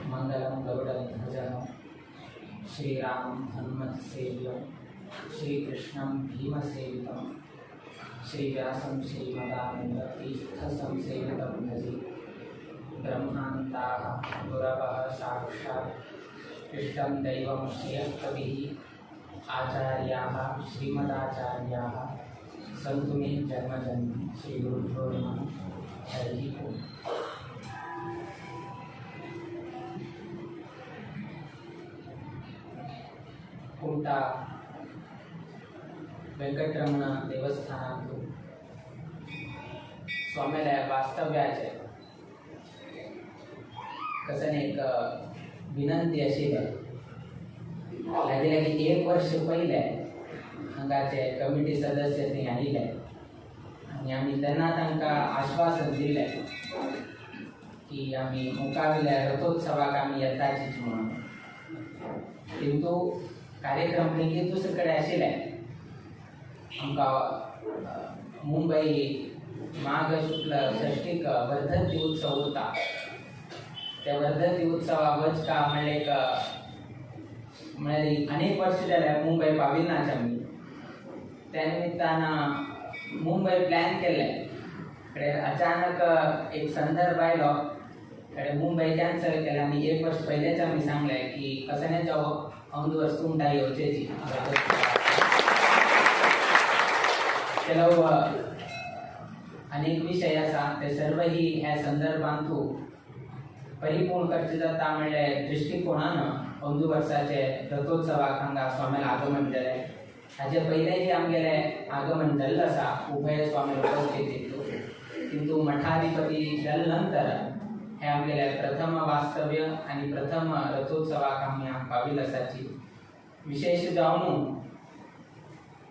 मंगलम गरुडध्वजः श्रीरामं हनुमत्सेव्यं श्रीकृष्णं भीमसेवितं श्रीव्यासं श्रीमदानन्दतीर्थसंसेवितं भजे। ब्रह्मान्ताः गुरवः साक्षात् इष्टं दैवं श्रियःकविः आचार्याः श्रीमदाचार्याः सन्तु मे जन्म जन्म। श्रीगुरुभ्यो नमः। हरिः ओम्। कुमटा वेंकटरमण देवस्थानांतु स्वामीला वास्तव्याचे कसं एक विनंती आशिल्ली। लागी लागी एक वर्ष पयलें हांगाचे कमिटी सदस्य थंय आयिल्ले आनी आमी तेन्ना तांकां आश्वासन दिलें की आमी मुखावेल्या रथोत्सवाक आमी येताचीच म्हणून। किंतु कार्यक्रम लेगीत दुसरे कडेन आशिल्ले। आमकां मुंबई माघ शुक्ल षष्टीक वर्धंती उत्सव उरता। त्या वर्धंती उत्सवाक वचका म्हणल्यार एक म्हळ्यार अनेक वर्ष जाल्यार मुंबय पाविनाच आमी। त्या निमित्तान मुंबय प्लॅन केल्लें, कडेन अचानक एक संदर्भ आयलो, कडेन मुंबय कॅन्सल केलें आनी एक वर्स पयलेंच आमी सांगलें की कसलें जावं अंदू वर्स कुमटा येवचेची। ಕೆಲವು अनेक विशय आसा ते सर्वही ह्या संदर्भांतू परिपूर्ण करचे जाता म्हणल्यार दृश्टिकोणान अंदू वर्साचे रथोत्सवाक हांगा स्वामीला आगमन जालें। हाजे पयलेंय आमगेलें आगमन जाल्लें आसा उभय स्वामी उपस्थितींतू, किंतु मठाधिपती जाले नंतर हे आमगेलें प्रथम वास्तव्य आनी प्रथम रथोत्सवाक आमी हांगा पाविल्ले आसाची। विशेष जावन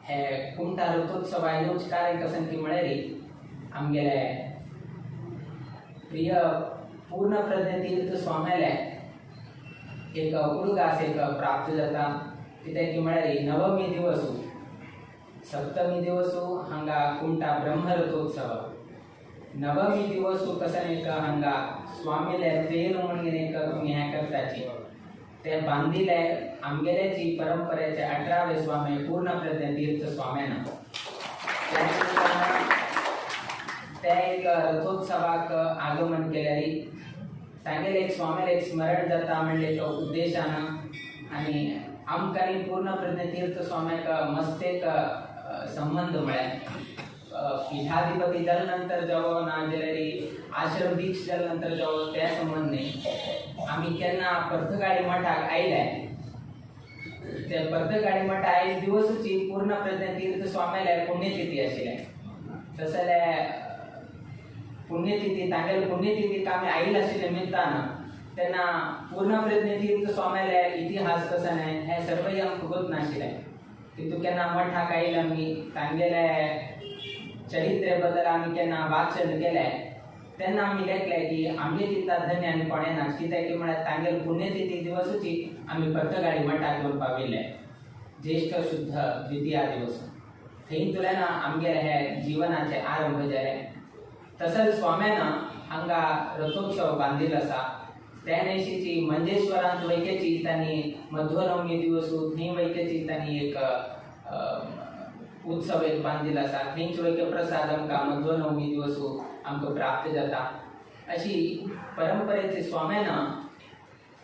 हे कुमटा रथोत्सवा येवचें कारण कशें की म्हळ्यार आमगेले प्रिय पूर्णप्रज्ञ तीर्थ स्वाम्याले एक उडगास एक प्राप्त जाता। कित्याक की म्हळ्यार नवमी दिवसू सप्तमी दिवसू हांगा कुमटा ब्रह्मरथोत्सव, नवमी दिवसू कशें एक हांगा स्वामीले तेर म्हणून एक तुमी हें करताची ते बांदिले आमगेल्याची परंपरेचे 18वे स्वामी पूर्णप्रज्ञ तीर्थ स्वाम्यान त्या एक रथोत्सवाक आगमन केल्यार तांगेले एक स्वामीले एक स्मरण जाता म्हणले तो उद्देशान आनी आमकां पूर्णप्रज्ञ तीर्थ स्वाम्याक मस्त एक संबंध म्हळ्यार पीठाधिपती जाले नंतर जावो ना जाल्यार आश्रम दीक्ष जाले नंतर जावो त्या संबंध न्ही। आमी केन्ना पर्तगाळी मठाक आयले ते पर्तगाळी मठा आयज दिवसूची पूर्णप्रज्ञ तीर्थ स्वाम्याले पुण्यतिथी आशिल्ले। तसले पुण्यतिथी तांगेले पुण्यतिथीक आमी आयिल्ले आशिल्ले निमित्तान तेन्ना पूर्णप्रज्ञ तीर्थ स्वाम्याले इतिहास कसो न्ही हें सर्वय आमकां गोत नाशिल्लें। किंतु केन्ना मठाक आयले आमी तांगेले चरित्रे बद्दल आमी केन्ना वाचन केलें तेन्ना आमी लेखलें की आमगे तितला धन्य आनी कोणें ना, कित्याक की म्हळ्यार तांगेले पुण्यतिथी दिवसूची आमी पर्तगाळी मठाक येवन पाविल्ले ज्येष्ठ शुद्ध द्वितीया दिवस। थंयतल्यान आमगेले हे जिवनाचे आरंभ जाले। तसोच स्वाम्यान हांगा रथोत्सव बांदिल्लो आसा। त्या न्हयशीची मंजेश्वरांत वैकेची तांणी मध्वनवमी दिवसू थंय वैकेची तांणी एक उत्सव एक बांदिल्लो आसा। थंयच वैके प्रसाद आमकां मध्वनवमी दिवसू आमकां प्राप्त जाता। अशी परंपरेचे स्वाम्यान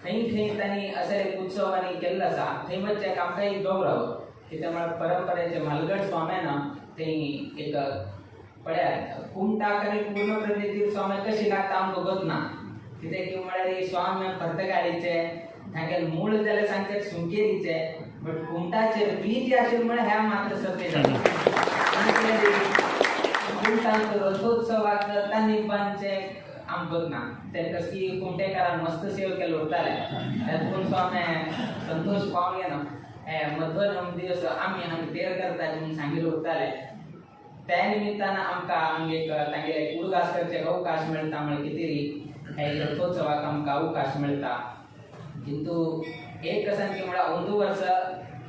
खंय खंय तांणी असो एक उत्सव आनी केल्लो आसा। थंय वचच्याक आमकां एक गौरव कित्याक म्हळ्यार परंपरेचे म्हालगड स्वाम्यान थंय एक पळयात कुमटाक आनी पूर्णप्रज्ञ तीर्थ स्वाम्याक कशी लागता आमकां गोत ना, कित्याक की म्हळ्यार स्वामी पर्तगाळीचे तांगेले मूळ जाल्यार सांगतात सुंकेरीचे, बट कुमटाचेर प्रीती आशिल्ली म्हळ्यार ह्या मात्र सत्य जाता। कुमटांत रथोत्सवाक तांणी बांदचे आमकां गोत ना। तें कशी कुमटेकारान मस्त सेव केलो उरताले तातूंत स्वामी संतोष पावन गेलो हे मध्वनवमी दिवस आमी हांगा तेर करता म्हणून सांगिल्लें उरताले। त्या निमित्तान आमकां हांगा एक तांगेले उडगास करचें अवकाश मेळटा म्हळ्यार कितें हे रथोत्सवाक आमकां अवकाश मेळटा। किंतु एक कशें की म्हळ्यार अंदू वर्स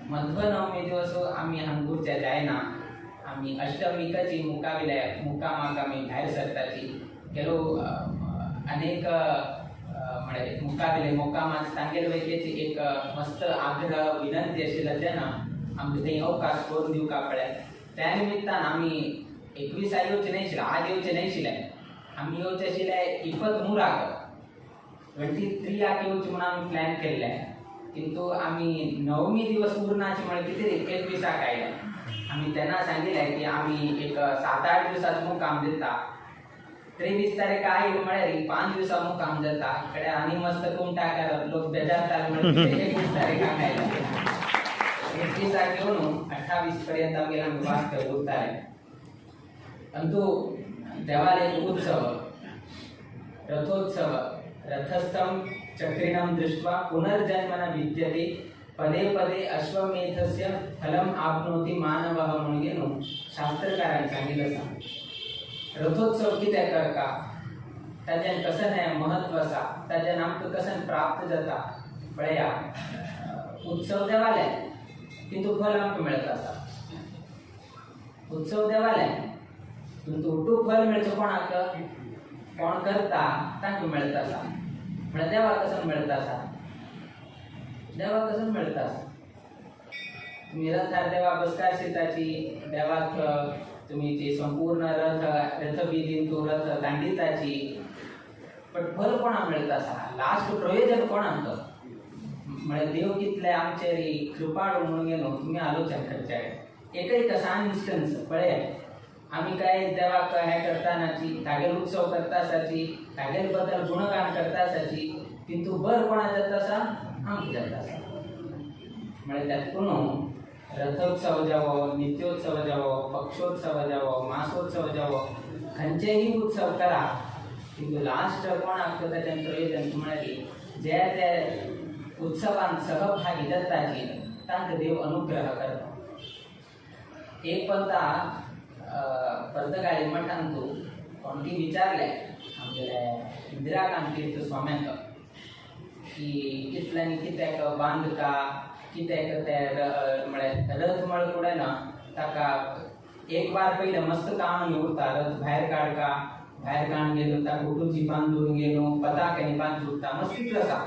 मध्वनवमी दिवस आमी हांगा उरचें जायना। आमी अष्टमीकची मुखाविले मुक्कामाक आमी भायर सरताची। ಕೆಲವು अनेक म्हळ्यार मुखावेले मुक्कामात तांगेले वयकेची एक मस्त आग्रह विनंती आशिल्लो तेन्ना आमकां थंय अवकाश करून दिवपाक पळय. त्या निमित्तान आमी 21 येवचे न्हय आशिल्ले, आज येवचे न्हय आशिल्ले, आमी येवचे आशिल्ले 23 23 येवचे म्हणून आमी प्लॅन केल्ले, किंतु आमी नवमी दिवस उरनाचे म्हळ्यार कितें 21 आयले. आमी तेन्ना सांगिल्लें की आमी एक 7-8 दिवसांत मुक्काम दिता, 23 तारीख आयली म्हळ्यार 5 दिवसां मुक्काम जाता. कडे आनी मस्त कुमटाकार लोक बेजारताले म्हळ्यार 21 तारीख आयले. 21 घेवन 28 पर्यंत आमगेले आमी वास्तव उरताले. अंतू देवालय उत्सव रथोत्सव रथस्थं चक्रिणं दृष्ट्वा पुनर्जन्म न विद्यते पदे पदे अश्वमेधस्य फलम आपनोति मानवः म्हणून घेवन शास्त्रकारांनी सांगिल्लें आसा. रथोत्सव कित्याक करता, ताजें कशें हें महत्व आसा, ताजें आमकां कशें प्राप्त जाता पळया. उत्सव देवाले किंतु फल आमकां मेळता आसा. उत्सव देवाले किंतु उठू फल मेळचो कोणाक, कोण करता तांकां मेळता आसा. म्हळ्यार देवाक कशें मेळता आसा, देवाक कशें मेळता आसा. तुमी रथार देवा बसकार शिताची, देवाक तुमी ती संपूर्ण रथ रथविधीन तूं रथ दांडिताची, पण फल कोणाक मेळता आसा, लास्ट प्रयोजन कोणाक म्हळ्यार देव कितले आमचेर कृपाळू म्हणून गेलो तुमी आलोचन करचे. एकय सान इन्स्टन्स पळयात, आमी काय देवाक हें करतानाची तागेल उत्सव करता आसाची, तागेल बद्दल गुणगान करता आसाची, किंतु बर कोणा जाता आसा, आमकां जाता आसा. म्हळ्यार तातूंत रथोत्सव जावो, नित्योत्सव जावो, पक्षोत्सव जावो, मासोत्सव जावो, खंयचेय उत्सव करा किंतु लास्ट कोणाक ताचें प्रयोजन म्हळ्यार जे ते उत्सवान सहभागी जाताची तांकां देव अनुग्रह करता. एक पंता पर्तगाळी मठांतू कोणती विचारले आमगेले इंदिराकांत तीर्थ स्वाम्यांक की कितल्यांनी कित्याक बांदका, कित्याक ते म्हळ्यार रथ म्हळ फुडें ना ताका एक वार पयलें मस्त काम उरता, रथ भायर काडका, भायर काडून गेलो ताका उटूची बांदून गेलो, पताक्यांनी बांदून उरता, मस्त तितलो आसा.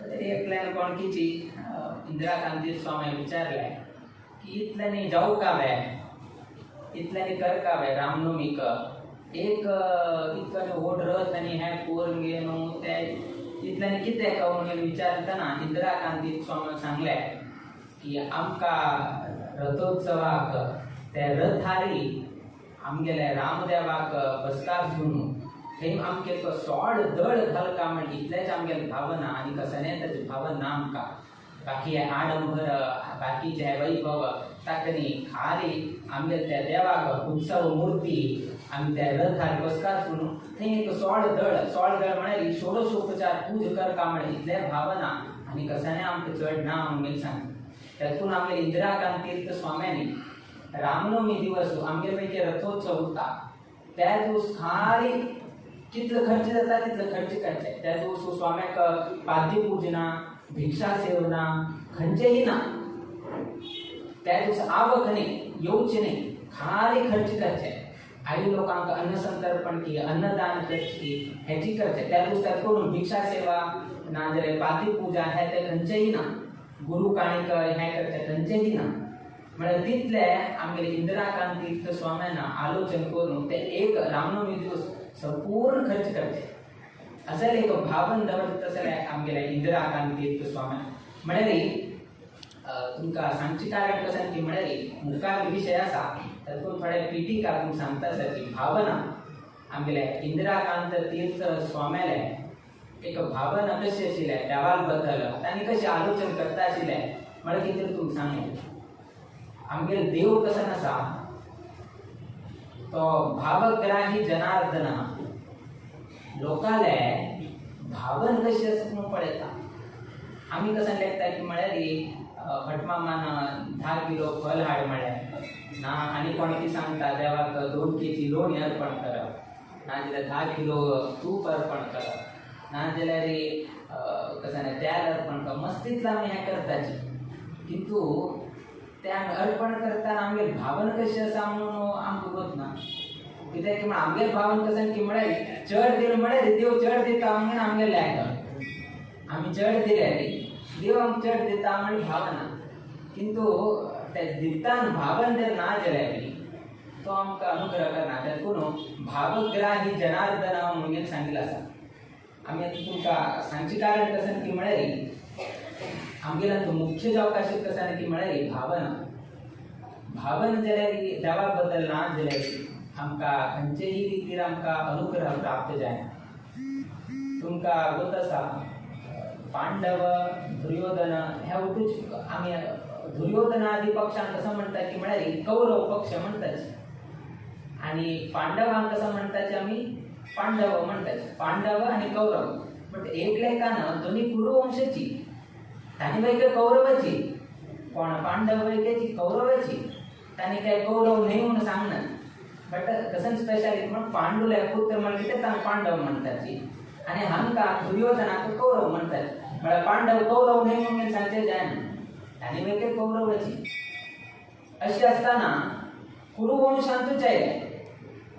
तरी एकल्यान कोणकीची इंदिराकांत तीर्थ स्वाम्यांक विचारलें की इतल्यांनी जावं कावे, इतल्यांनी करकावे रामनवमीक, एक इतलो व्हड रथ आनी हें करून घेवन ते इतल्यांनी कितें म्हणून विचारतना इंदिराकांत तीर्थ स्वामी सांगलें की आमकां रथोत्सवाक ते रथारी आमगेले रामदेवाक बसकार घेवन थंय आमकां एक सोड दळ घालका म्हण इतलेंच आमगेले भावना आनी कसलें ताची भावना आमकां, बाकी आडंबर बाकीचे वैभव ताका न्ही, खाली आमगेले त्या देवाक उत्सव मूर्ती आमी त्या रथार बसकार घेवन थंय एक सोड दळ, सोड दळ म्हळ्यार षोडशोपचार पूज करका म्हळ्यार इतलें भावना आनी कसाने आमकां चड ना म्हणून सांगता. तातूंत आमगेले इंदिराकांत तीर्थ स्वाम्यांनी रामनवमी दिवस आमगेले पैकी रथोत्सव उरता त्या दिवस खाली कितलो खर्च जाता तितलो खर्च करचे. त्या दिवस स्वाम्याक पाद्यपूजना, भिक्षा सेवना खंयचेय ना, त्या दिवस आवक न्ही, येवचें न्ही, खाली खर्च करचे. आई लोकांक अन्न संतर्पण की, अन्नदान करची, हेची करचे. त्या दिवस त्यात करून भिक्षा सेवा ना जाल्यार पाद्यपूजा हे ते खंयचेय ना, गुरु काणीक हें करचें खंयचेय ना. म्हळ्यार तितले आमगेले इंदिराकांत तीर्थ स्वाम्यांना आलोचन करून ते एक रामनवमी दिवस संपूर्ण खर्च करचे असेल एक भावन दवरता तसलें आमगेले इंदिराकांत तीर्थ स्वाम्यान. म्हळ्यार तुमकां सांगचें कारण कशें की म्हळ्यार मुखार विशय आसा तातूंत थोडे पिटिका तुमकां सांगता आसा की भावना आमगेले इंदिराकांत तीर्थ स्वाम्याले एक भावना कशी आशिल्लें देवाल बद्दल तांणी कशें आलोचन करता आशिल्लें म्हळ्यार कितें तुमकां सांगलें. आमगेलो देव कसो आसा तो भावग्राही जनार्दन, लोकाले भावन कशी आसा म्हणून पळयता. आमी कशें लेखता की म्हळ्यार भटमामान 10 किलो फल हाड म्हळें ना, आनी कोण कितें सांगता देवाक 2 केजी लोणी अर्पण करप, ना जाल्यार 10 किलो तूप अर्पण करप, ना जाल्यार कशें तेल अर्पण करप, मस्त तितलें आमी हें करताची. किंतु ते आमी अर्पण करतना आमगेले भावन कशें आसा म्हणून आमकां गोत ना. कित्याक की आमगेर भावन कसं की म्हळ्यार चड दिल म्हळ्यार देव चड दिता म्हणून आमगेर लायक आमी चड दिले देव आमकां चड दिता म्हण भावना किंतु ते दितान भावन जर ना जाल्यार तो आमकां अनुग्रह करना. देखून भावग्राही जनार्दन म्हणून सांगिल्लें आसा. आमी आतां तुमकां सांगचें कारण कसं की म्हळ्यार आमगेल्यान तो मुख्य जावपाक आशिल्लें कसं की म्हळ्यार भावना. भावन जाल्यार देवा बद्दल ना जाल्यार आमकां खंयचेय रितीर आमकां अनुग्रह प्राप्त जायना. तुमकां गोत आसा पांडव दुर्योधन ह्या उठूच आमी दुर्योधनादी पक्षांक कसं म्हणटा की म्हळ्यार कौरव पक्ष म्हणटाच आनी पांडवांक कसं म्हणटाचे आमी पांडव म्हणटाचे. पांडव आनी कौरव बट एक लेखान दोनी कुरुवंशाची तांणी वैके कौरवाची कोण पांडव वैकेची कौरवाची तांणी काय कौरव न्हय म्हणून सांगना बट कसं स्पेशालिटी म्हण पांडुले पुत्र म्हणले ते तांकां पांडव म्हणटाची आनी हांकां दुर्योधनाक कौरव म्हणटात. म्हळ्यार पांडव कौरव न्हय म्हणून सांगचें जायना तांणी वैके कौरवाची. अशें आसतना कुरुवंशांतूच आयले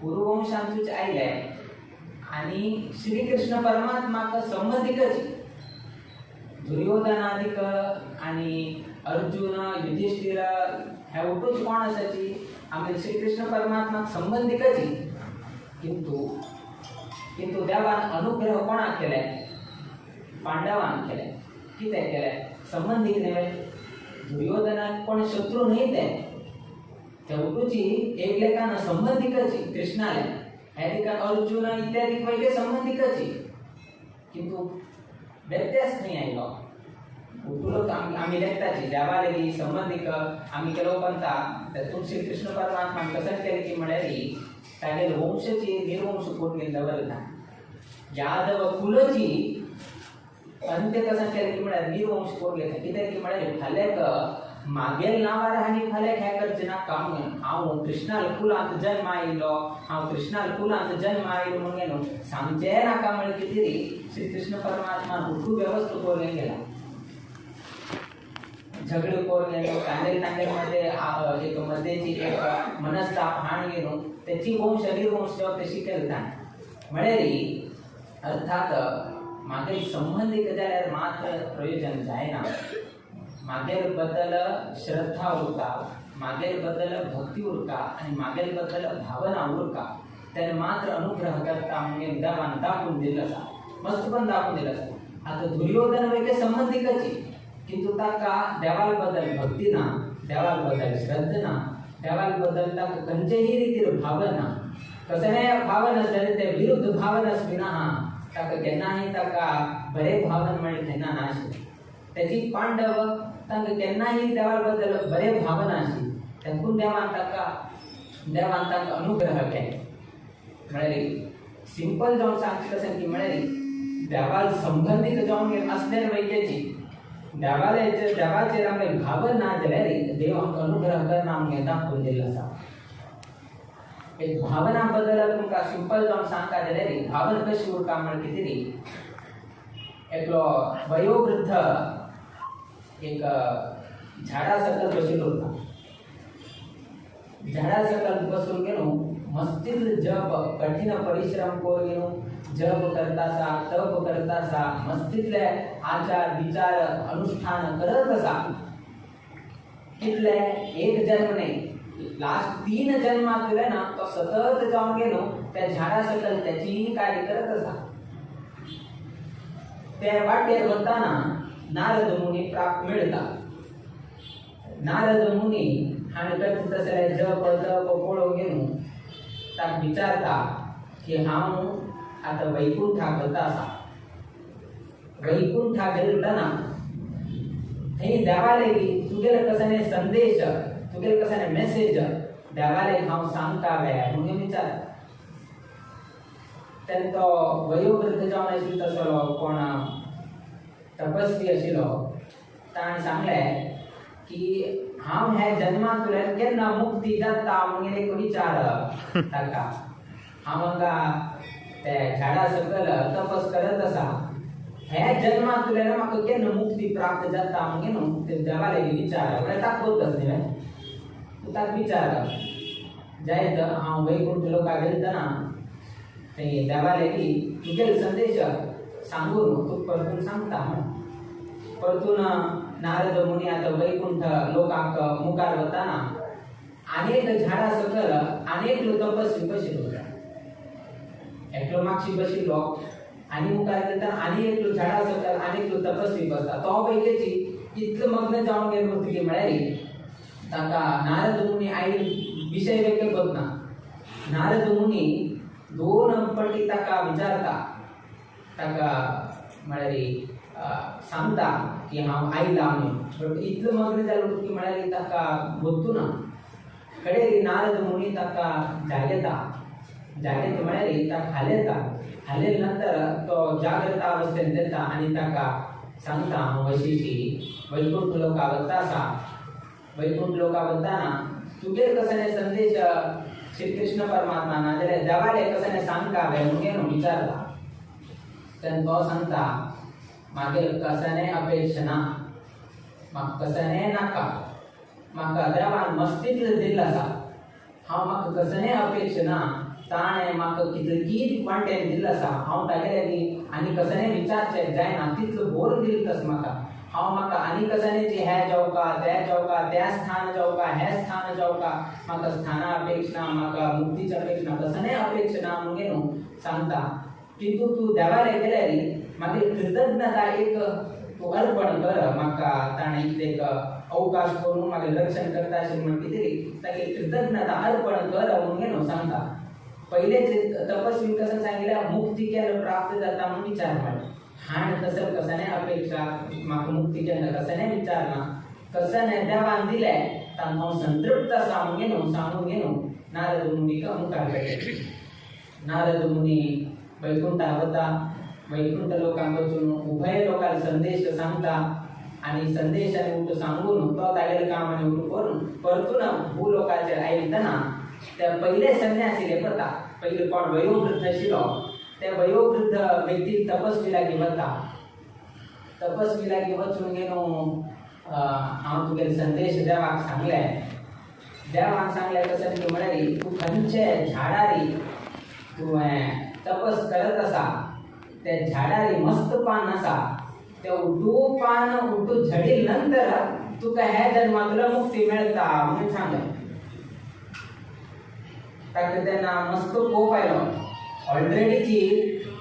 कुरुवंशांतूच आयले आनी श्रीकृष्ण परमात्माक संबंधिकच दुर्योधनादिक आनी अर्जुन युधिष्ठिर ह्या उठूच कोण आसाची आमी श्रीकृष्ण परमात्माक संबंधिकच. किंतु किंतु देवान अनुग्रह कोणाक केले पांडवान केले. कितें केलें संबंधीक न्हय दुर्योधनाक कोण शत्रू न्हय ते ते उठूची एक लेखान संबंधिकच कृष्णाले ह्या दिकान अर्जुन इत्यादी पयले संबंधिकच. किंतु व्यत्यास खंय आयलो उठुलो आमी लेखताची देवा लेगी संबंधिक आमी केलो पंता तातूंत श्री कृष्ण परमात्मान कसं केलें की म्हळ्यार तागेले वंशची निर्वंश करून दवरला. यादव कुलची अंत्य कसं केलें की म्हळ्यार निर्वंश करून घेतला. कित्याक की म्हळ्यार फाल्याक मागेल नांवार आनी फाल्याक हें करचें नाका म्हणून हांव कृष्णाल कुलांत जन्म आयलो हांव कृष्णाल कुलांत जन्म आयलो म्हणून न्हू सांगचें नाका म्हळ्यार कितें री श्री कृष्ण परमात्मान उठू व्यवस्था करून गेला. झगडे करून गेलो तांगेर तांगेर मध्ये एक मध्येची एक मनस्ताप हाण गेलो त्याची वंश निर्वंश जेव्हा तशी केलता म्हळ्यार अर्थात मागीर संबंधिक जाल्यार मात्र प्रयोजन जायना. मागेर बद्दल श्रद्धा उरता मागेर बद्दल भक्ती उरता आनी मागेर बद्दल भावना उरता तेन्ना मात्र अनुग्रह करता म्हणून देवान दाखोवन दिल्लो आसा मस्त पण दाखोवन दिल्लो आसा. आतां दुर्योधन वैके संबंधिकची किंतु ताका देवाल बद्दल भक्ती ना देवाल बद्दल श्रद्धा ना देवाल बद्दल ताका खंयचेय रितीर भावना कसलेय भावन आसलें ते विरुद्ध भावन आसपी ना ताका केन्नाय ताका बरें भावन म्हळ्यार केन्ना नाशिल्लें. त्याची पांडव तांकां केन्नाय देवा बद्दल बरें भावना आशिल्ली तेकून देवान ताका देवान तांकां अनुग्रह केले. म्हळ्यार सिंपल जावन सांगचें कशें की म्हळ्यार देवाल संबंदीत जावन आसल्यार वैक्याची देवाचे देवाचेर आमकां भावन ना जाल्यार देव आमकां अनुग्रह करना आमकां दाखोवन दिल्लो आसा. एक भावना बद्दल तुमकां सिंपल जावन सांगता जाल्यार भावना कशी उरता म्हळ्यार कितें री एकलो वयोवृद्ध एक झाडा सकल बशिल्लो उरता. झाडा सकल बसून गेलो मस्तीत जप कठीण परिश्रम करून गेलो जप करता सा तप करता सा मस्तीतले आचार विचार अनुष्ठान करत आसा. कितले एक जन्म न्हय लास्ट 3 जन्मांतले ना तो सतत जावन गेलो त्या झाडा सकल त्याची कार्य करत आसा. ते वाटेर वताना नारद मुनी प्राप्त मेळटा. नारद मुनी हाणें करता तसलें जप तप पळोवन घेवन ताका विचारता की हांव आतां वैकुंठाक वता आसा. वैकुंठाक गेलतना थंय देवाले तुगेले कसले संदेश तुगेले कसले मेसेज देवाले हांव सांगता वे म्हणून विचार. तेन्ना तो वयोवृद्ध जावन आशिल्लो तसलो कोण तपस्वी आशिल्लो ताणें सांगलें की हांव ह्या जन्मांतल्यान केन्ना मुक्ती जाता म्हणून एक विचार ताका. हांव हांगा ते झाडा सकल तपस करत आसा ह्या जन्मांतल्यान म्हाका केन्ना मुक्ती प्राप्त जाता म्हणून न्हू ते देवाले विचार म्हळ्यार ताका कोत्तस न्ही तूं ताका विचार. जायत हांव वैकुंठ लोकां गेलतना थंय देवाले की तुगेलो संदेश सांगून तुका परतून सांगता म्हण. परतून नारद मुनी आतां वैकुंठ लोकांक मुखार वतना अनेक झाडां सकयल अनेक तपस्वी बशिल्लो. एकलो मागशी बशिल्लो आनी मुखार गेलतना आनी एकलो झाडां सकयल आनी एकलो तपस्वी बसता. तो पयलींची इतलो मग्न जावन गेलो की म्हळ्यार ताका नारद मुनी आयले विशय वेगळे बदना. नारद मुनी दोन पटी ताका विचारता, ताका म्हळ्यार सांगता की हांव आयला म्हणून. बट इतलो मग्न जालो की म्हळ्यार ताका गोत्तू ना. कडेन नारद मुनी ताका जागयता, जागयता म्हळ्यार ताका हालयता. हालयले नंतर तो जागृत अवस्थेन येता आनी ताका सांगता हांव अशीशी वैकुंठ लोका वता आसा. वैकुंठ लोका वतना तुगेर कसने संदेश श्री कृष्ण परमात्मा नाजाल्यार देवाले कसने सांगता म्हणून विचारता. तेन्ना तो सांगता मागीर कसने अपेक्षा ना, म्हाका कसने नाका, म्हाका देवान मस्तीतले दिल्लो आसा, हांव म्हाका कसने अपेक्षा ना, ताणें म्हाका कितली क्वांटेन दिल्लो आसा, हांव तागेले आनी कसने विचारचें जायना तितलो भरून दिल्लो तस म्हाका. हांव म्हाका आनी कसनेची हे जावका ते जावका त्या स्थान जावका हे स्थान जावका, म्हाका स्थाना अपेक्षा ना, म्हाका मुक्तीची अपेक्षा ना, कसने अपेक्षा ना म्हणून न्हू सांगता. किंतु तूं देवाले गेल्यार मागीर कृतज्ञता एक तूं अर्पण कर म्हाका ताणें इतलें एक अवकाश करून मागीर रक्षण करता अशें म्हण कितें तागे कृतज्ञता अर्पण कर म्हणून न्हू सांगता. पयलेच तपस्वी कसं सांगितलं मुक्ती केन्ना प्राप्त जाता म्हणून विचार म्हळ्यार हाण तसं कसने अपेक्षा म्हाका मुक्ती केन्ना कसने विचार ना, कसने देवान दिले तांकां हांव संतृप्त आसा म्हणून न्हू सांगून न्हू नारद मुनीक मुखार काडले. नारद मुनी वैकुंठा वता, वैकुंठ लोकांक वचून उभय लोकांक संदेश सांगता आनी संदेश आनी उठू सांगून तो तागेलें काम आनी उठू करून परतून भूलोकाचेर आयतना त्या पयले संन्यासी वता. पयले कोण वयोवृद्ध आशिल्लो त्या वयोवृद्ध व्यक्ती तपस्वी लागीं वता. तपस्वी लागीं वचून न्हू हांव तुगेले संदेश देवाक सांगले. देवाक सांगले कशें की म्हळ्यार तूं खंयचे झाडारी तुवें तपस करत आसा त्या झाडारी मस्त पान आसा, ते उठू पान उठू झडील नंतर तुका ह्या जन्मांतलो मुक्ती मेळटा म्हणून सांगलें. ताका तेन्ना मस्त कोप आयलो. ऑलरेडीची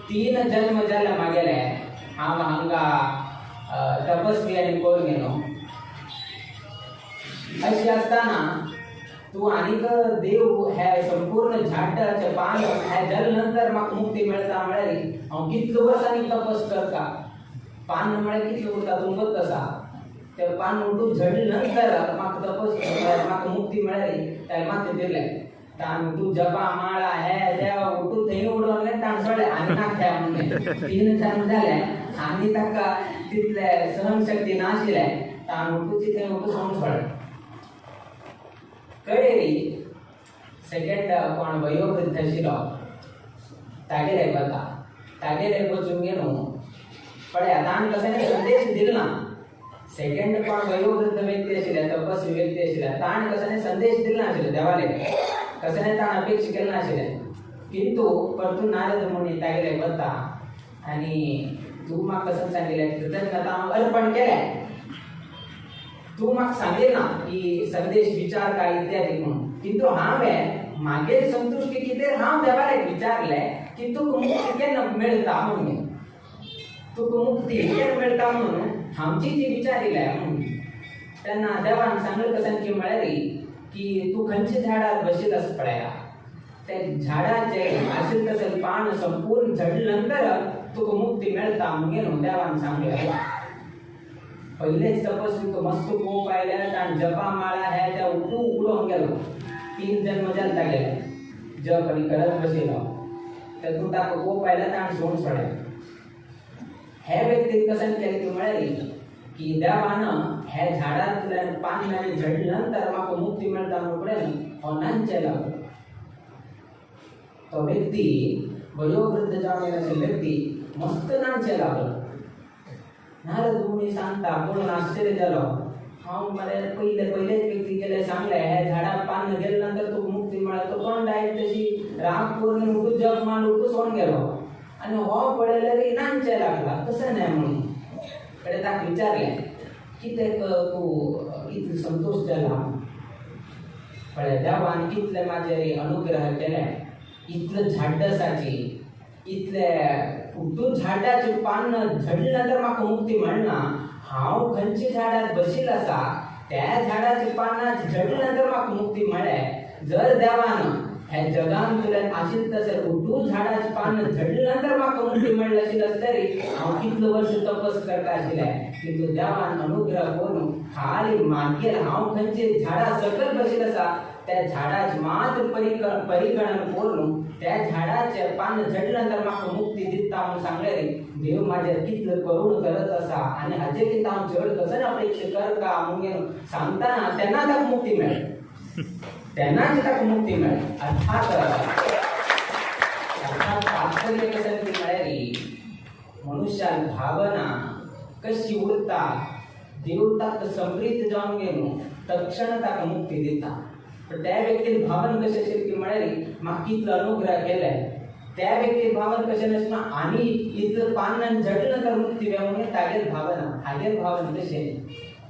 3 जन्म जाले मागेले हांव हांगा तपस्वी आनी करून गेलो. अशें आसतना तूं आनीक देव हे संपूर्ण झाडाचें पान हे जाले नंतर म्हाका मुक्ती मेळटा म्हळ्यार हांव कितलो वर्सांनी तपस करता. पान म्हळ्यार कितलो उरता तुमकां आसा, ते पान उठून झडले नंतर म्हाका तपस म्हाका मुक्ती मेळ्ळी त्या माथें दिलें. ताण उठू जपा माळा हे देवा उठू थंय उडोवन ताण सोडले आनी नाख्या म्हणून 3 जन्म जाले आनी ताका तितले सहनशक्ती नाशिल्लें ताण उठूची थंय उठू सोडून सोडलें. कडेरी सेकंड कोण वयोवृद्ध आशिल्लो तागेले वता. तागेले वचून न्हू पळया ताण कसने संदेश दिलो ना. सेकंड कोण वयोवृद्ध व्यक्ती आशिल्ले तपस्वी व्यक्ती आशिल्ले ताण कसने संदेश दिलो नाशिल्ले देवाले कसने ताण अपेक्षा केलें नाशिल्लें. किंतु परतून नारद मुनी तागेले वता आनी तूं म्हाका कसं सांगिल्लें कृतज्ञता हांव अर्पण केलें, तूं म्हाका सांगिल्लें ना की संदेश विचार काय इत्यादी म्हणून, किंतु हांवें मागीर संतुश्टी कितें हांव देवाक विचारलें की तुका मुक्ती केन्ना मेळटा म्हणून, तुका मुक्ती केन्ना मेळटा म्हणून आमची ती विचारिल्लें म्हणून. तेन्ना देवान सांगलें कसं की म्हळ्यार की तूं खंयच्या झाडार बशिल्लो आसा पळया त्या झाडाचे आशिल्लें तशें पान संपूर्ण झडले नंतर तुका मुक्ती मेळटा म्हणून देवान सांगलें. पयलेच तपस्वीक मस्त कोप आयले ताण जपा माळा हे त्या उठू उडोवन गेलो. 3 जन्म जाले तागेले जप आनी करत बशिल्लो तेतून ताका कोप आयले ताण सोडून सोडलें. हे व्यक्तीन कसं केलें की म्हळ्यार की देवान हे झाडांतल्यान पान आनी झडले नंतर म्हाका मुक्ती मेळटा म्हणून पळय हो नांचे लागलो. तो व्यक्ती वयोवृद्ध जावन आशिल्लो व्यक्ती मस्त नांचे लागलो. नारद मुनी सांगता पळोवन आश्चर्य जालो. हांव मरे पयले पयलेच व्यक्ती गेले सांगले हे झाडा पान गेले नंतर तुका मुक्ती मेळ्ळा. तो तोंड डायरेक्ट तशी राग करून उठू जग मान उठू सोडून गेलो आनी हो पळयल्यार नांचे लागला तशें न्हय म्हणून. कडे ताका विचारलें कितें तूं इतलो संतोश जाला? पळय देवान कितले म्हाजेर अनुग्रह केले, इतले झाड आसाची, इतले उठून झाडाचे पान झडले नंतर म्हाका मुक्ती मेळना. हांव खंयच्या झाडार बशिल्लो आसा त्या झाडाचे पानां झडले नंतर म्हाका मुक्ती मेळ्ळें. जर देवान ह्या जगान तुल्यान आशिल्लें तशें उठून झाडाचे पान झडले नंतर म्हाका मुक्ती मेळ्ळी आशिल्ली आसतरी हांव कितलो वर्स तपस करता आशिल्लें. किंतु देवान अनुग्रह करून खाली मागीर हांव खंयचे झाडा सकयल बशिल्लो आसा त्या झाडाचे मात्र परिगणन करून त्या झाडाचे पान झडले नंतर म्हाका मुक्ती दिता म्हणून सांगले. देव म्हाजेर कितलो करूण करत आसा आनी हाजे कितें हांव चड कसो अपेक्षा करता म्हणून सांगतना तेन्ना ताका मुक्ती मेळ्ळी, तेन्नाच ताका मुक्ती मेळ्ळी. अर्थात अर्थात तात्पर्य कशें ती म्हळ्यार मनुष्यान भावना कशी उरता देव ताका समृद्ध जावन गेलो तक्षण ताका मुक्ती दिता. पण त्या व्यक्तीन भावन कशें आशिल्लें की म्हळ्यार म्हाका कितलो अनुग्रह केले त्या व्यक्तीन भावन कशें नासतना आनी इतलें पान झडले नंतर मुक्ती मेळ्ळी म्हणून तागेर भावना हागेर भावन कशें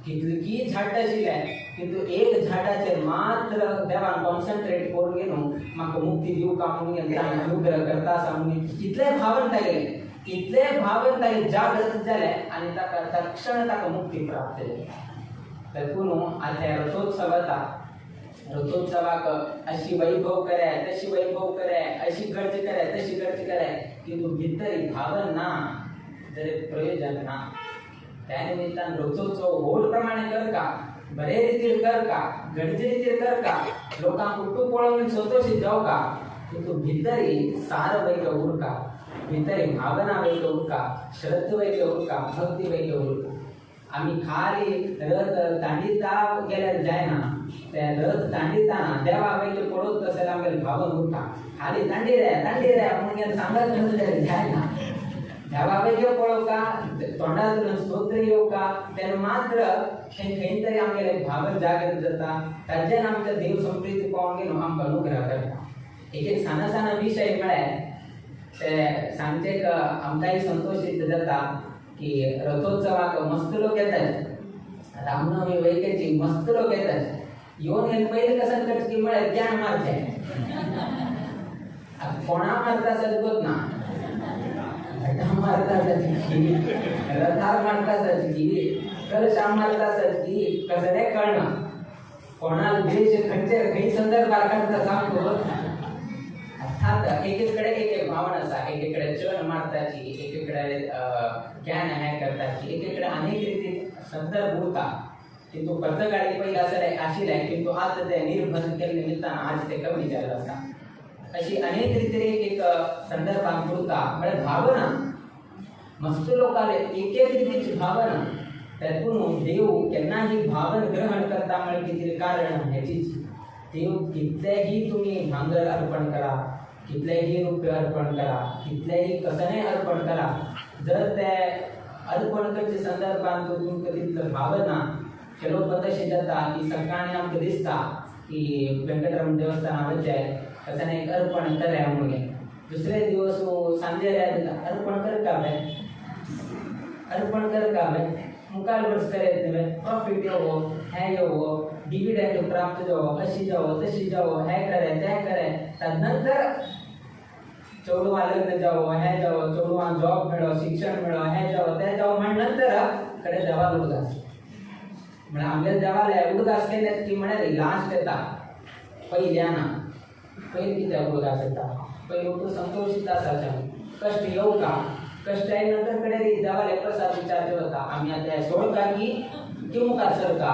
कितलीं झाडां आशिल्लें किंतु एक झाडाचेर मात्र देवान कॉन्सन्ट्रेट करून घेवन म्हाका मुक्ती दिवका म्हणून ताणें अनुग्रह करता आसा म्हणून इतलें भावन तागेलें, इतलें भावन तागेलें जागृत जालें आनी ताका तक्षण ताका मुक्ती प्राप्त जाली. देखून आतां रथोत्सव येता, रथोत्सवाक अशी वैभव करे तशी वैभव करे अशी गर्ज करे तशी गर्ज करे किंतु भितर भावन ना जर प्रयोजन ना. त्या निमित्तान रथोत्सव व्हड प्रमाणे करका, बरे रितीर करका, गरजे रितीर करका, लोकांक उठू पळोवन संतोशी जावका, किंतु भितरी सार वैक उरका, भितरी भावना वैक उरका, श्रद्धा वैक उरका, भक्ती वैक उरका. आमी खाली रथ तांडिता गेल्यार जायना, ते रथ तांडिताना देवा वैक पळोवत तशें आमगेलें भावन उरता. खाली तांडी रे तांडी रे म्हणून सांगत म्हणल्यार जायना, देवा वैक पळोवका, तोंडांतल्यान स्तोत्र येवका, तेन्ना मात्र खंय खंय तरी आमगेलें भावन जागृत जाता, ताज्यान आमकां देव समृद्ध पावोवन घेवन आमकां अनुग्रह करता. एक एक सान सान विशय म्हळ्यार ते सांगचे आमकांय संतोश जाता की रथोत्सवाक मस्त लोक येतात, रामनवमी वैकेची मस्त लोक येतात, येवन पयलीं कशें करचें की म्हळ्यार ज्ञान मारचें. कोणा मारता आसत गोत ना, घटा मारता आसत की रथार मारता आसत की कलशा मारता आसत की कसलें कळना, कोणाक द्वेश खंयचे खंय संदर्भार काडटा सामको. अर्थात एकेकडे एक एक भावना आसा, एकेकडे चण मारताची, एकेकडे ज्ञान हें करताची, एकेकडे अनेक रितीन संदर्भ उरता. किंतु पर्तगाळी पयलीं आसलें आशिल्लें किंतु आतां तें निर्बंध केल्ले निमित्तान आज तें कमी जाल्लें आसा. अशी अनेक रितीन एक एक संदर्भान उरता. म्हळ्यार भावना मस्त लोकांले एक एक रितीची भावना, तेतून देव केन्नाही भावन ग्रहण करता म्हळ्यार कितें कारण हेचीच. देव कितलेही तुमी भांगर अर्पण करा, कितलेही रुपये अर्पण करा, कितलेही कसनेय अर्पण करा, जर ते अर्पण करचे संदर्भान तुमकां तितलो भावना ಕೆಲವು तशें जाता की सकाळीं आमकां दिसता की वेंकटरमण देवस्थाना वचचें कसने एक अर्पण करे म्हणून, दुसरे दिवस सांजे अर्पण करता बे, अर्पण करता बे, मुखार वर्स करे न्हय, प्रॉफिट येवो, हें येवो, डिविडंड प्राप्त जावो, अशी जावो तशी जावो, हें करे तें करे, तदनंतर चेडवां लग्न जावो, हें जावो, चेडवां जॉब मेळो, शिक्षण मेळो, हें जावो तें जावो म्हण नंतर कडे देवाक उडगास म्हळ्यार आमगेले देवाले उडगास केन्ना की म्हळ्यार लास्ट येता, पयलीं येना. पयलीं कित्याक उडगास येता? पयलीं तूं संतोशीत आसा, कश्ट येवका, कश्ट आयले नंतर कडे देवाले प्रसाद विचारचे वता, आमी आतां सोडका की ती मुखार सरका,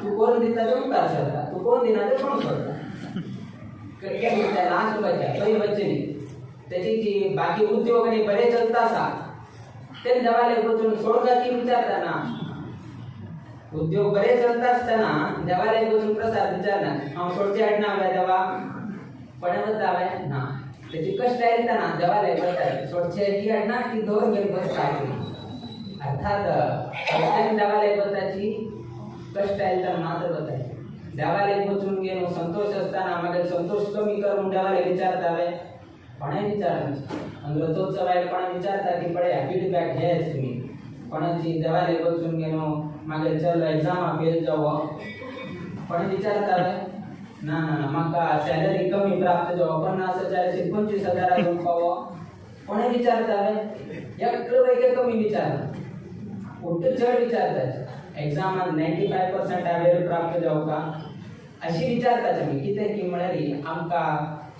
तूं करून दिता ते मुखार सरता, तूं कोण दिना ते कोण सोडटा, लास्ट वचचें पयलीं वचचें न्ही. तेची जी बाकी उद्योग आनी बरे चलता आसा तेन्ना देवाले वचून सोडका की विचारता ना, उद्योग बरे चलता आसतना देवाले वचून प्रसाद विचारना, हांव सोडचे हाडना हांवें देवा, कोणें वता हांवें ना, तेची कश्ट येतना देवाले वता सोडचे की हाडना की दवर घेवन बसता. अर्थात देवाले वताची कष्ट आयले तेन्ना मात्र वताय. देवाले वचून गेलो संतोष आसतना मागीर संतोष कमी कर म्हूण देवाले विचारता वे? कोणें विचारना. आनी रथोत्सव आयले कोणा विचारता की पळया फिडबॅक घेच तुमी कोणाची देवाले वचून गेलो मागीर चल एग्जामा फेल जावो कोणें विचारता वे? ना ना ना म्हाका सॅलरी कमी प्राप्त जावो 50,000 25,000 घेवंक पावो कोणें विचारता वे? एकलो वैके कमी विचारना, उलट चड विचारता. एग्जामान 95% वेळ प्राप्त जावका अशी विचारता तुमी. कितें की म्हळ्यार आमकां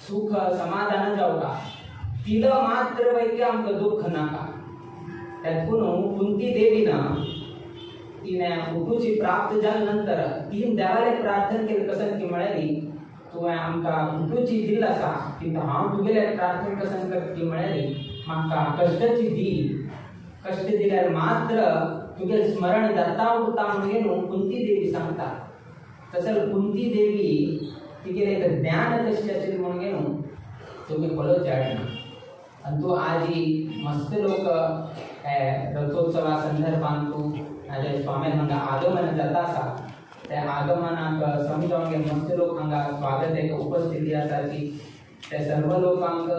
सुख समाधान जावका, तिलो मात्र वैके आमकां दुःख नाका. त्यातून कुंती देवीन तिणें उठूची प्राप्त जाल्या नंतर तीन देवाले प्रार्थना केली. कसन की म्हळ्यार तुवें आमकां उठूची दिल्ल आसा, किंतु हांव तुगेले प्रार्थना कसन करता की म्हळ्यार म्हाका कश्टची दी, कश्ट दिल्यार मात्र तुगेले स्मरण जाता उरता म्हणून कुंती देवी सांगता. तसं कुंती देवी तिगेले एक ज्ञान कशें आशिल्लें म्हणून तुमी पळोवचें ना. आनी तूं आजी मस्त लोक रथोत्सवा संदर्भान तूं नाजाल्यार स्वाम्यान हांगा आगमन जाता आसा, त्या आगमनाक समजावन मस्त लोक हांगा स्वागत एक उपस्थिती आसाची. त्या सर्व लोकांक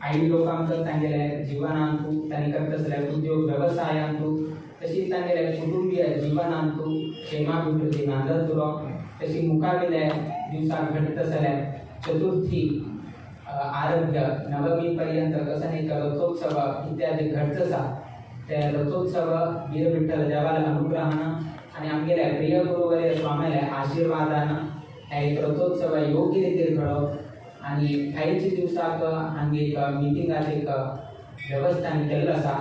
आई लोकांक तांगेले जिवनांतू तांणी करता आसले उद्योग वेवसायांतू तशी तांगेले कुटुंबीय जिवनांतू क्षेमाभिवृद्धी नांदत उरो. तशी मुखावेले दिवसाक घडत आसले चतुर्थी आरभ्य नवमी पर्यंत कसं एक रथोत्सव इत्यादी घडत आसा, ते रथोत्सव वीर विठ्ठल देवाल्या अनुग्रहान आनी आमगेल्या प्रिय गुरुवर्य स्वाम्याल्या आशिर्वादान एक रथोत्सव योग्य रितीर घडोवप. आनी फायच्या दिवसाक हांगा एक मिटिंगाचें एक वेवस्था आमी केल्लो आसा.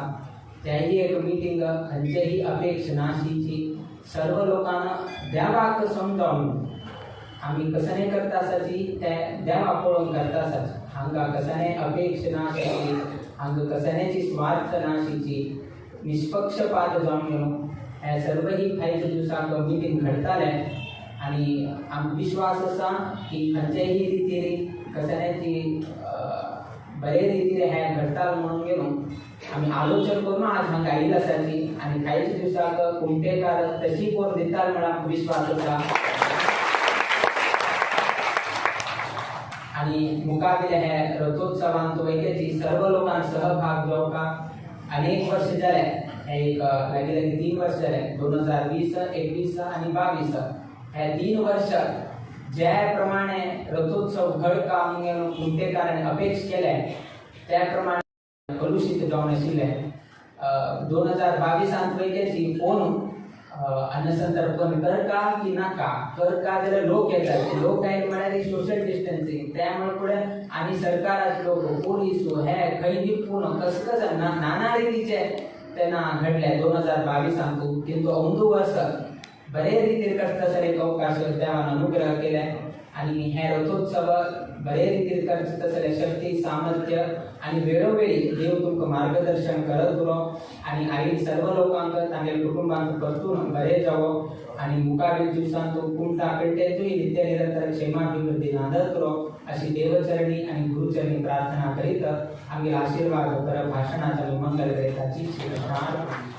त्याही एक मिटींग खंयचेही अपेक्ष नाशीची सर्व लोकांना देवाक समजावन आमी कसने करता आसाची ते देवा पळोवन करता आसाची. हांगा कसने अपेक्ष नाशीची, हांगा कसनेची स्वार्थ नाशीची, निष्पक्षपात जावन घेवन हे सर्वही फायच्या दिवसाक मिटींग घडताले. आनी आमकां विश्वास आसा की खंयचेही रितीन कसनेची बरे रितीन हे घडटा म्हणून घेवन आमी आलोचन करून आज हांगा आयिल्ले आसाची. आनी फायच्या दिवसाक कुमटेकार तशी कोण दिता म्हण आमकां विश्वास आसा. आनी मुखावेले हे रथोत्सवांत वैद्याची सर्व लोकांक सहभाग जावका अनेक वर्ष जाले, हे एक लागीं लागीं 3 वर्ष जाले, 2020, 21 आनी 22 हे 3 वर्ष ज्या प्रमाणे रथोत्सव घडका म्हणून कुमटेकारांनी अपेक्ष केले त्या प्रमाणे कलुशीत जावन आशिल्ले. 2022 वैद्याची फोन अन्नसंतर्पण करका की नाका, करका जाल्यार लोक येतात, लोक आयले म्हळ्यार सोशल डिस्टन्सिंग, त्यामुळे फुडें आनी सरकारात लोक पोलीस हे खंय लिपून कस कस नाना रितीचे तेन्ना घडले 2022. किंतु अंदू वर्स बरे रितीर करता एक अवकाश देवान अनुग्रह केले आनी हे रथोत्सव बरे रितीर करता तसले शक्ती सामर्थ्य आनी वेळोवेळी देव तुमकां मार्गदर्शन करत उरो. आनी आई सर्व लोकांक तांगेल्या कुटुंबांक परतून बरे जावो आनी मुखावेल दिवसांत कुमटा पेटेंतूय नित्य निरंतर क्षेमाभिवृद्धी नांदत उरो अशी देवचरणी आनी गुरुचरणी प्रार्थना करीत आमगेले आशीर्वाद पर भाशणाचो मंगल करीत.